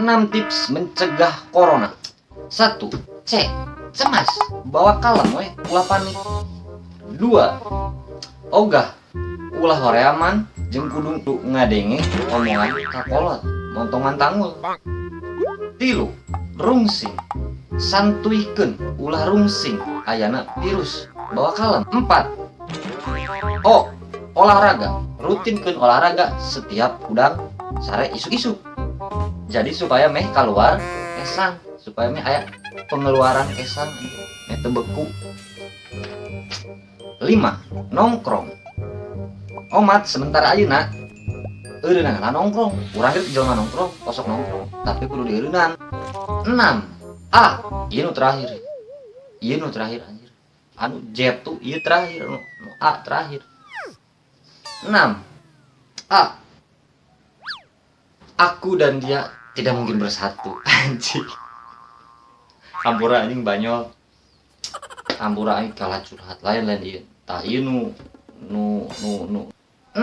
6 tips mencegah corona. 1. C. Cemas, bawa kalem we, ulah panik. 2. Ogah, ulah horeaman jeung kudu ngadenge omongan kakolot, montongan tanggul. 3. Rungsing, santuikeun, ulah rungsing, ayana virus, bawa kalem. 4. O. Olahraga, rutinkeun olahraga setiap hudang sare isuk-isuk. Jadi supaya meh keluar esang, supaya meh aya pengeluaran esang, meh teu beku. 5. Nongkrong. Omat sementara ayeuna eureunana nongkrong, urang ge jelema nongkrong, kosok nongkrong, tapi kudu dieureunang. 6. A. Ieu nu terakhir. Ieu nu terakhir, anjir. Anu J tuh ieu terakhir, nu A terakhir. 6. A. Aku dan dia tidak mungkin bersatu. Anjing. Hampura, anjing, banyol. Hampura, aing kalah curhat lain lain ieu. Tah, ieu nu nu nu nu 6.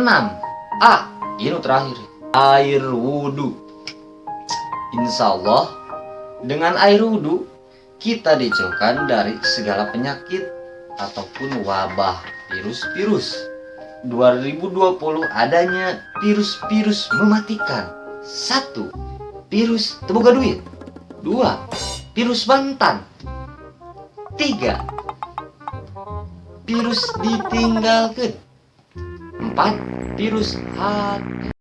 A. Ieu nu terakhir. Air wudu. Insya Allah dengan air wudu kita dijauhkan dari segala penyakit ataupun wabah virus-virus. 2020 adanya virus-virus mematikan. 1. Virus teu boga duit. 2. Virus mantan. 3. Virus ditinggalkan. 4. Virus hati.